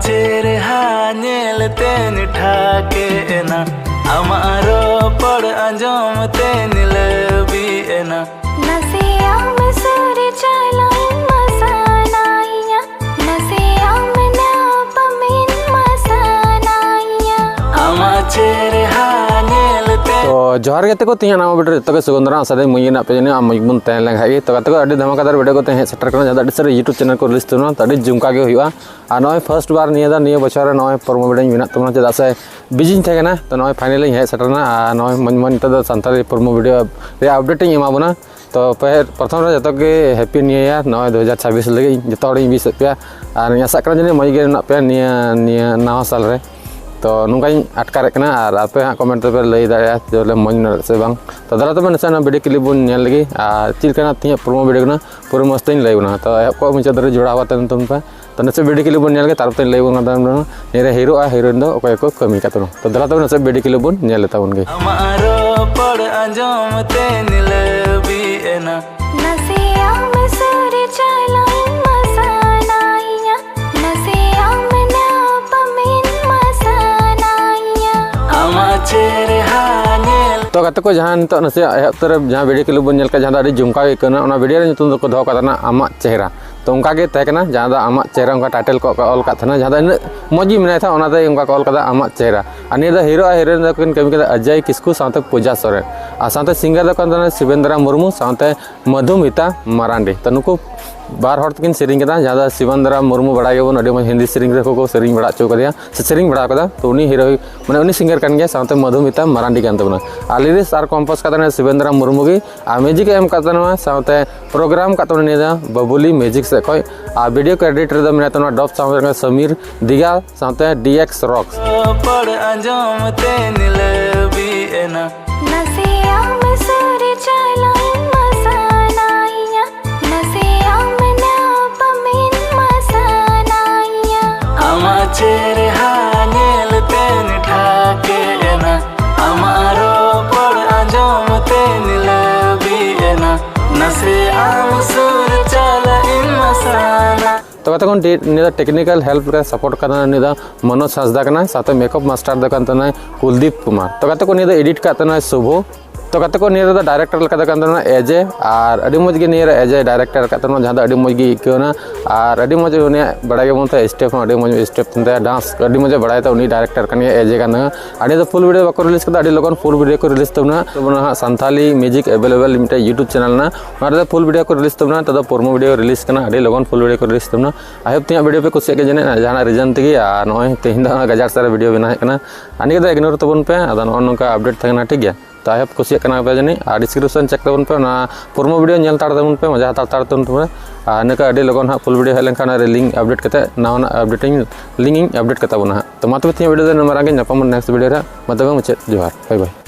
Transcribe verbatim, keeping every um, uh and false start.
ᱪᱮᱦᱨᱟ ᱧᱮᱞ ᱛᱮᱧ ᱴᱷᱟᱠᱮ ᱮᱱᱟ, ᱟᱢᱟᱜ ᱨᱚᱯᱚᱲ ᱟᱸᱡᱚᱢ ᱛᱮᱧ ᱞᱟᱹᱵᱤ ᱮᱱᱟ᱾ ᱱᱟᱥᱮᱭᱟᱜ ᱢᱮ ᱥᱩᱨ ᱪᱟᱞᱟᱣ ᱤᱧ ᱢᱟ ᱥᱟᱱᱟᱭᱤᱧᱟ, ᱱᱟᱥᱮᱭᱟᱜ ᱢᱮ ᱧᱟᱯᱟᱢ ᱤᱧ ᱢᱟ ᱥᱟᱱᱟᱭᱤᱧᱟ᱾ ᱟᱢᱟᱜ ᱪᱮᱦᱨᱟ ᱧᱮᱞ ᱛᱮ᱾ ᱛᱚ ᱡᱚᱦᱟᱨ ᱜᱟᱛᱮ ᱠᱚ, ᱛᱮᱦᱮᱧᱟᱜ ᱱᱟᱣᱟ ᱵᱷᱤᱰᱤᱭᱳ ᱨᱮ ᱡᱚᱛᱚ ᱜᱮ ᱥᱟᱹᱜᱩᱱ ᱫᱟᱨᱟᱢ᱾ ᱟᱥᱟ ᱫᱟᱹᱧ ᱢᱚᱡᱽ ᱜᱮ ᱢᱮᱱᱟᱜ ᱯᱮᱭᱟ, ᱡᱟᱹᱱᱤᱡ ᱟᱢ ᱢᱚᱡᱽ ᱵᱚᱱ ᱛᱟᱦᱮᱸ ᱞᱮᱱ ᱠᱷᱟᱡ ᱜᱮ᱾ ᱛᱚ ᱜᱟᱛᱮ ᱠᱚ, ᱟᱹᱰᱤ ᱫᱷᱟᱢᱟᱠᱟᱫᱟᱨ ᱵᱷᱤᱰᱤᱭᱳ ᱠᱚ ᱛᱮᱦᱮᱧ ᱦᱮᱡ ᱥᱮᱴᱮᱨ ᱠᱟᱱᱟ, ᱡᱟᱦᱟᱸ ᱫᱚ ᱟᱹᱰᱤ ᱥᱟᱹᱨᱤ YouTube ᱪᱮᱱᱮᱞ ᱠᱚᱨᱮ ᱨᱤᱞᱤᱡᱽ ᱛᱟᱵᱚᱱᱟ᱾ ᱛᱚ ᱟᱹᱰᱤ ᱡᱚᱢᱠᱟᱣ ᱜᱮ ᱦᱩᱭᱩᱜᱼᱟ᱾ ᱟᱨ ᱱᱚᱜᱼᱚᱭ ᱯᱷᱟᱥᱴ ᱵᱟᱨ ᱱᱤᱭᱟᱹ ᱫᱚ, ᱱᱤᱭᱟᱹ ᱵᱚᱪᱷᱚᱨ ᱨᱮ ᱱᱚᱜᱼᱚᱭ ᱯᱨᱳᱢᱳ ᱵᱷᱤᱰᱤᱭᱳᱧ ᱵᱮᱱᱟᱜ ᱛᱟᱵᱚᱱᱟ, ᱪᱮᱫᱟᱜ ᱥᱮ ᱵᱤᱡᱤᱧ ᱛᱟᱦᱮᱸ ᱠᱟᱱᱟ᱾ ᱛᱚ ᱱᱚᱜᱼᱚᱭ ᱯᱷᱟᱭᱱᱟᱞᱤᱧ ᱦᱮᱡ ᱥᱮᱴᱮᱨ ᱮᱱᱟ ᱟᱨ ᱱᱚᱜᱼᱚᱭ ᱢᱚᱡᱽ ᱢᱚᱡᱽ ᱱᱤᱛᱚᱜ ᱫᱚ ᱥᱟᱱᱛᱟᱲᱤ ᱯᱨᱳᱢᱳ ᱵᱷᱤᱰᱤᱭᱳ ᱨᱮᱭᱟᱜ ᱟᱯᱰᱮᱴ ᱤᱧ ᱮᱢᱟ ᱵᱚᱱᱟ᱾ ᱛᱚ ᱯᱮ-, ᱯᱨᱚᱛᱷᱚᱢ ᱨᱮ ᱡᱚᱛᱚ ᱜᱮ ᱦᱮᱯᱤ ᱱᱤᱭᱩ ᱤᱭᱟᱨ ᱱᱚᱜᱼᱚᱭ ᱫᱩ ᱦᱟᱡᱟᱨ ᱪᱷᱟᱵᱵᱤᱥ ᱞᱟᱹᱜᱤᱫ ᱡᱚᱛᱚ ᱦᱚᱲᱤᱧ ᱣᱤᱥ ᱮᱫ ᱯᱮᱭᱟ᱾ ᱟᱨ ᱤᱧ ᱟᱥᱟᱜ ᱠᱟᱱᱟ ᱡᱟᱹᱱᱤᱡ ᱢᱚᱡᱽ ᱜᱮ ᱢᱮᱱᱟᱜ ᱯᱮᱭᱟ ᱱᱤᱭᱟᱹ, ᱱᱤᱭᱟᱹ ᱱᱟᱣᱟ ᱥᱟᱞ ᱨᱮ᱾ ᱛᱚ ᱱᱚᱝᱠᱟᱧ ᱟᱴᱠᱟᱨᱮᱫ ᱠᱟᱱᱟ ᱟᱨ ᱟᱯᱮ ᱦᱟᱸᱜ ᱠᱚᱢᱮᱱᱴ ᱨᱮᱯᱮ ᱞᱟᱹᱭ ᱫᱟᱲᱮᱭᱟᱜᱼᱟ ᱡᱮ ᱵᱚᱞᱮ ᱢᱚᱡᱽ ᱢᱮᱱᱟᱜ ᱥᱮ ᱵᱟᱝ᱾ ᱛᱚ ᱫᱮᱞᱟ ᱛᱚᱵᱮ ᱱᱟᱥᱮ ᱚᱱᱟ ᱵᱷᱤᱰᱤᱭᱳ ᱠᱞᱤᱯ ᱵᱚᱱ ᱧᱮᱞ ᱞᱮᱜᱮ ᱟᱨ ᱪᱮᱫ ᱞᱮᱠᱟᱱᱟᱜ ᱛᱮᱦᱮᱧᱟᱜ ᱯᱨᱳᱢᱳ ᱵᱷᱤᱰᱤᱭᱳ ᱠᱟᱱᱟ, ᱯᱩᱨᱟᱹ ᱢᱚᱡᱽ ᱛᱮᱧ ᱞᱟᱹᱭ ᱵᱚᱱᱟ᱾ ᱛᱚ ᱮᱦᱚᱵ ᱠᱷᱚᱱ ᱢᱩᱪᱟᱹᱫ ᱫᱷᱟᱹᱨᱤᱡ ᱡᱚᱲᱟᱣ ᱠᱟᱛᱮ ᱧᱮᱞ ᱛᱟᱵᱚᱱ ᱯᱮ᱾ ᱛᱚ ᱱᱟᱥᱮ ᱵᱷᱤᱰᱤᱭᱳ ᱠᱞᱤᱯ ᱵᱚᱱ ᱧᱮᱞ ᱞᱮᱜᱮ, ᱛᱟᱨᱯᱚᱨ ᱛᱮᱧ ᱞᱟᱹᱭ ᱵᱚᱱᱟ ᱱᱤᱭᱟᱹ ᱨᱮ ᱦᱤᱨᱳ ᱟᱨ ᱦᱤᱨᱳᱭᱤᱱ ᱫᱚ ᱚᱠᱚᱭ ᱠᱚ ᱠᱟᱹᱢᱤ ᱠᱟᱫ ᱛᱟᱵᱚᱱᱟ᱾ ᱛᱚ ᱫᱮᱞᱟ ᱛᱚᱵᱮ ᱱᱟᱥᱮ ᱵᱷᱤᱰᱤᱭᱳ ᱠᱞᱤᱯ ᱵᱚᱱ ᱧᱮᱞ ᱞᱮ ᱛᱟᱵᱚᱱ ᱜᱮ᱾ ᱟᱢᱟᱜ ᱨᱚᱯᱚᱲ ᱟᱸᱡᱚᱢ ᱛᱮᱧ ᱞᱟᱹᱵᱤ ᱮᱱᱟ᱾ ᱱᱟᱥᱮᱭᱟᱜ ᱢᱮ ᱥᱩᱨ ᱪᱟᱞᱟᱣ ᱤᱧ ᱢᱟ ᱥᱟᱱᱟᱭᱤᱧᱟ, ᱱᱟᱥᱮᱭᱟᱜ ᱢᱮ ᱧᱟᱯᱟᱢ ᱤᱧ ᱢᱟ ᱥᱟᱱᱟᱭᱤᱧᱟ᱾ ᱟᱢᱟᱜ ᱪᱮᱦᱨᱟ ᱧᱮᱞ᱾ ᱛᱚ ᱜᱟᱛᱮ ᱠᱚ, ᱡᱟᱦᱟᱸ ᱱᱤᱛᱚᱜ ᱱᱟᱥᱮᱭᱟᱜ ᱮᱦᱚᱵ ᱛᱚᱨᱟ ᱡᱟᱦᱟᱸ ᱵᱷᱤᱰᱤᱭᱳ ᱠᱞᱤᱯ ᱵᱚᱱ ᱧᱮᱞ ᱠᱮᱫ, ᱡᱟᱦᱟᱸ ᱫᱚ ᱟᱹᱰᱤ ᱡᱚᱢᱠᱟᱣ ᱜᱮ ᱟᱹᱭᱠᱟᱹᱣ ᱮᱱᱟ, ᱚᱱᱟ ᱵᱷᱤᱰᱤᱭᱳ ᱨᱮ ᱧᱩᱛᱩᱢ ᱫᱚᱠᱚ ᱫᱚᱦᱚ ᱠᱟᱫᱟ ᱱᱟᱜ ᱟᱢᱟᱜ ᱪᱮᱦᱨᱟ᱾ ᱛᱚ ᱚᱱᱠᱟ ᱜᱮ ᱛᱟᱦᱮᱸ ᱠᱟᱱᱟ, ᱡᱟᱦᱟᱸ ᱫᱚ ᱟᱢᱟᱜ ᱪᱮᱦᱨᱟ ᱚᱱᱠᱟ ᱴᱟᱭᱴᱮᱞ ᱠᱚ ᱚᱞ ᱠᱟᱫ ᱛᱟᱦᱮᱱᱟ, ᱡᱟᱦᱟᱸ ᱫᱚ ᱤᱱᱟᱹᱜ ᱢᱚᱡᱽ ᱜᱮ ᱢᱮᱱᱟᱭ ᱛᱟᱦᱮᱸᱫ, ᱚᱱᱟᱛᱮ ᱚᱱᱠᱟ ᱠᱚ ᱚᱞ ᱠᱟᱫᱟ ᱟᱢᱟᱜ ᱪᱮᱦᱨᱟ᱾ ᱟᱨ ᱱᱤᱭᱟᱹ ᱫᱚ ᱦᱤᱨᱳ ᱟᱨ ᱦᱤᱨᱳᱭᱤᱱ ᱫᱚᱠᱤᱱ ᱠᱟᱹᱢᱤ ᱠᱟᱫᱟ ᱚᱡᱚᱭ ᱠᱤᱥᱠᱩ ᱥᱟᱶᱛᱮ ᱯᱩᱡᱟ ᱥᱚᱨᱮᱱ, ᱟᱨ ᱥᱟᱶᱛᱮ ᱥᱤᱝᱜᱟᱨ ᱫᱚᱠᱚ ᱠᱟᱱ ᱛᱟᱦᱮᱱᱟ ᱥᱤᱵᱮᱱᱫᱨᱟ ᱢᱩᱨᱢᱩ ᱥᱟᱶᱛᱮ ᱢᱚᱫᱷᱩᱢᱤᱛᱟ ᱢᱟᱨᱟᱱᱰᱤ᱾ ᱛᱚ ᱱᱩᱠᱩ ᱵᱟᱨ ᱦᱚᱲ ᱛᱮᱠᱤᱱ ᱥᱮᱨᱮᱧ ᱠᱮᱫᱟ, ᱡᱟᱦᱟᱸ ᱫᱚ ᱥᱤᱵᱟᱱᱫᱨᱟ ᱢᱩᱨᱢᱩ ᱵᱟᱲᱟᱭ ᱜᱮᱭᱟᱵᱚᱱ, ᱟᱹᱰᱤ ᱢᱚᱡᱽ ᱦᱤᱱᱫᱤ ᱥᱮᱨᱮᱧ ᱨᱮᱦᱚᱸ ᱠᱚ ᱥᱮᱨᱮᱧ ᱵᱟᱲᱟ ᱦᱚᱪᱚ ᱠᱟᱫᱮᱭᱟ ᱥᱮ ᱥᱮᱨᱮᱧ ᱵᱟᱲᱟ ᱠᱟᱫᱟ᱾ ᱛᱚ ᱩᱱᱤ ᱦᱤᱨᱳ, ᱢᱟᱱᱮ ᱩᱱᱤ ᱥᱤᱝᱜᱟᱨ ᱠᱟᱱ ᱜᱮᱭᱟ, ᱥᱟᱶᱛᱮ ᱢᱚᱫᱷᱩᱢᱤᱛᱟ ᱢᱟᱨᱟᱱᱰᱤ ᱠᱟᱱ ᱛᱟᱵᱚᱱᱟ᱾ ᱟᱨ ᱞᱤᱨᱤᱠᱥ ᱟᱨ ᱠᱚᱢᱯᱳᱡᱽ ᱠᱟᱫᱟ ᱱᱩᱭ ᱥᱤᱵᱮᱱᱫᱨᱟ ᱢᱩᱨᱢᱩ ᱜᱮ, ᱟᱨ ᱢᱤᱭᱩᱡᱤᱠ ᱮ ᱮᱢ ᱠᱟᱫ ᱛᱟᱵᱚᱱᱟ, ᱥᱟᱶᱛᱮ ᱯᱨᱳᱜᱨᱟᱢ ᱠᱟᱫ ᱛᱟᱵᱚᱱᱟ ᱱᱤᱭᱟᱹ ᱫᱚ ᱵᱟᱵᱩᱞᱤ ᱢᱤᱭᱩᱡᱤᱠ ᱥᱮᱫ ᱠᱷᱚᱡ᱾ ᱟᱨ ᱵᱷᱤᱰᱤᱭᱳ ᱠᱚ ᱮᱰᱤᱴ ᱨᱮᱫᱚ ᱢᱮᱱᱟᱭ ᱛᱟᱵᱚᱱᱟ ᱰᱚᱵ ᱥᱟᱣᱩᱱᱰ ᱨᱮᱱ ᱥᱚᱢᱤᱨ ᱫᱤᱜᱟᱞ ᱥᱟᱶᱛᱮ ᱰᱤ ᱮᱠᱥ ᱨᱚᱠᱥ᱾ ᱨᱚᱯᱚᱲ ᱟᱸᱡᱚᱢ ᱛᱮᱧ ᱞᱟᱹᱵᱤ ᱮᱱᱟ᱾ ᱱᱟᱥᱮᱭᱟᱜ ᱢᱮ ᱥᱩᱨ ᱪᱟᱞᱟᱣ ᱤᱧ ᱢᱟ ᱥᱟᱱᱟᱭᱤᱧᱟ, ᱱᱟᱥᱮᱭᱟᱜ ᱢᱮ ᱧᱟᱯᱟᱢ ᱤᱧ ᱢᱟ ᱥᱟᱱᱟᱭᱤᱧᱟ᱾ ᱟᱢᱟᱜ ᱪᱮᱦᱨᱟ ᱧᱮᱞ ᱛᱮᱧ ᱴᱷᱟᱠᱮ ᱮᱱᱟ, ᱟᱢᱟᱜ ᱨᱚᱯᱚᱲ ᱟᱸᱡᱚᱢ ᱛᱮᱧ ᱞᱟᱹᱵᱤ ᱮᱱᱟ᱾ ᱱᱟᱥᱮ ᱟᱢ ᱥᱩᱨ ᱪᱟᱞᱟᱜ ᱤᱧ ᱢᱟ ᱥᱟᱱᱟ᱾ ᱛᱚ ᱜᱟᱛᱮ ᱠᱚ, ᱱᱤᱭᱟᱹ ᱫᱚ technical help ᱨᱮ support ᱠᱟᱱᱟ, ᱱᱤᱭᱟᱹ ᱫᱚ ᱢᱚᱱᱳᱡᱽ ᱦᱟᱸᱥᱫᱟ ᱠᱟᱱᱟᱭ, ᱥᱟᱶᱛᱮ makeup master ᱫᱚ ᱠᱟᱱ ᱛᱟᱦᱮᱱᱟᱭ ᱠᱩᱞᱫᱤᱯ ᱠᱩᱢᱟᱨ᱾ ᱛᱚ ᱜᱟᱛᱮ ᱠᱚ, ᱱᱤᱭᱟᱹ ᱫᱚ edit ᱠᱟᱜ ᱛᱟᱦᱮᱱᱟᱭ ᱥᱩᱵᱷᱚ᱾ ᱛᱚ ᱜᱟᱛᱮ ᱠᱚ, ᱱᱤᱭᱟᱹ ᱨᱮᱫᱚ director ᱞᱮᱠᱟ ᱫᱚ ᱠᱟᱱ ᱛᱟᱦᱮᱱᱟ ᱮᱡᱮ, ᱟᱨ ᱟᱹᱰᱤ ᱢᱚᱡᱽ ᱜᱮ ᱱᱤᱭᱟᱹ ᱨᱮ ᱮᱡᱮ director ᱠᱟᱜ ᱛᱟᱦᱮᱱᱟ, ᱡᱟᱦᱟᱸ ᱫᱚ ᱟᱹᱰᱤ ᱢᱚᱡᱽ ᱜᱮ ᱟᱹᱭᱠᱟᱹᱣ ᱮᱱᱟ᱾ ᱟᱨ ᱟᱹᱰᱤ ᱢᱚᱡᱽ ᱩᱱᱤᱭᱟᱜ ᱵᱟᱲᱟᱭ ᱜᱮᱵᱚᱱ ᱛᱟᱦᱮᱸ, step ᱦᱚᱸ ᱟᱹᱰᱤ ᱢᱚᱡᱽ step ᱛᱟᱦᱮᱱ ᱛᱟᱭᱟ, dance ᱟᱹᱰᱤ ᱢᱚᱡᱽ ᱮ ᱵᱟᱲᱟᱭ ᱛᱟᱦᱮᱸ, ᱩᱱᱤ director ᱠᱟᱱ ᱜᱮᱭᱟ, ᱮᱡᱮ ᱠᱟᱱ ᱛᱟᱦᱮᱱᱟ᱾ ᱟᱨ ᱱᱤᱭᱟᱹ ᱫᱚ full video ᱵᱟᱠᱚ release ᱠᱟᱫᱟ, ᱟᱹᱰᱤ ᱞᱚᱜᱚᱱ full video ᱠᱚ release ᱛᱟᱵᱚᱱᱟ᱾ ᱛᱟᱵᱚᱱᱟ ᱦᱟᱸᱜ ᱥᱟᱱᱛᱷᱟᱞᱤ music available ᱢᱤᱫᱴᱮᱡ YouTube channel ᱢᱮᱱᱟᱜᱼᱟ, ᱚᱱᱟ ᱨᱮᱫᱚ full video ᱠᱚ release ᱛᱟᱵᱚᱱᱟ᱾ ᱱᱤᱛᱚᱜ ᱫᱚ promo video release ᱠᱟᱱᱟ, ᱟᱹᱰᱤ ᱞᱚᱜᱚᱱ full video ᱠᱚ release ᱛᱟᱵᱚᱱᱟ᱾ I hope ᱛᱮᱦᱮᱧᱟᱜ video ᱯᱮ ᱠᱩᱥᱤᱭᱟᱜ ᱜᱮ ᱡᱟᱹᱱᱤᱡ, ᱡᱟᱦᱟᱱᱟᱜ reason ᱛᱮᱜᱮ᱾ ᱟᱨ ᱱᱚᱜᱼᱚᱭ ᱛᱮᱦᱮᱧ ᱫᱚ ᱚᱱᱟ ᱜᱟᱡᱟᱲ ᱥᱮᱫ ᱨᱮ video ᱵᱮᱱᱟᱣ ᱦᱮᱡ ᱠᱟᱱᱟ, ᱟᱨ ᱱᱤᱭᱟᱹ ᱫᱚ ignore ᱛᱟᱵᱚᱱ ᱯᱮ᱾ ᱟᱫᱚ ᱱᱚᱜᱼᱚ ᱱᱚᱝᱠᱟ update ᱛᱟᱦᱮᱸ ᱠᱟᱱᱟ, ᱴᱷᱤᱠ ᱜᱮᱭᱟ᱾ ᱛᱚ I hope ᱠᱩᱥᱤᱭᱟᱜ ᱠᱟᱱᱟ ᱯᱮ ᱡᱟᱹᱱᱤᱡ, ᱟᱨ description check ᱛᱟᱵᱚᱱ ᱯᱮ, ᱚᱱᱟ promo video ᱧᱮᱞ ᱦᱟᱛᱟᱲ ᱛᱟᱵᱚᱱ ᱯᱮ, ᱢᱚᱡᱟ ᱦᱟᱛᱟᱲ ᱦᱟᱛᱟᱲ ᱛᱟᱵᱚᱱ ᱯᱮ᱾ ᱟᱨ ᱤᱱᱟᱹ ᱠᱷᱟᱱ ᱟᱹᱰᱤ ᱞᱚᱜᱚᱱ ᱦᱟᱸᱜ full video ᱦᱮᱡ ᱞᱮᱱᱠᱷᱟᱱ ᱚᱱᱟ ᱨᱮ link update ᱠᱟᱛᱮ, ᱱᱟᱣᱟᱱᱟᱜ update ᱤᱧ, link ᱤᱧ update ᱠᱟᱛᱟ ᱵᱚᱱᱟ ᱦᱟᱸᱜ᱾ ᱛᱚ ᱢᱟ ᱛᱚᱵᱮ ᱛᱮᱦᱮᱧ video ᱫᱚ ᱱᱤᱱᱟᱹᱜ ᱢᱟᱨᱟᱝ ᱜᱮ, ᱧᱟᱯᱟᱢ ᱟᱵᱚᱱ next video ᱨᱮ᱾ ᱢᱟ ᱛᱚᱵᱮ ᱢᱩᱪᱟᱹᱫ, ᱡᱚᱦᱟᱨ, bye bye᱾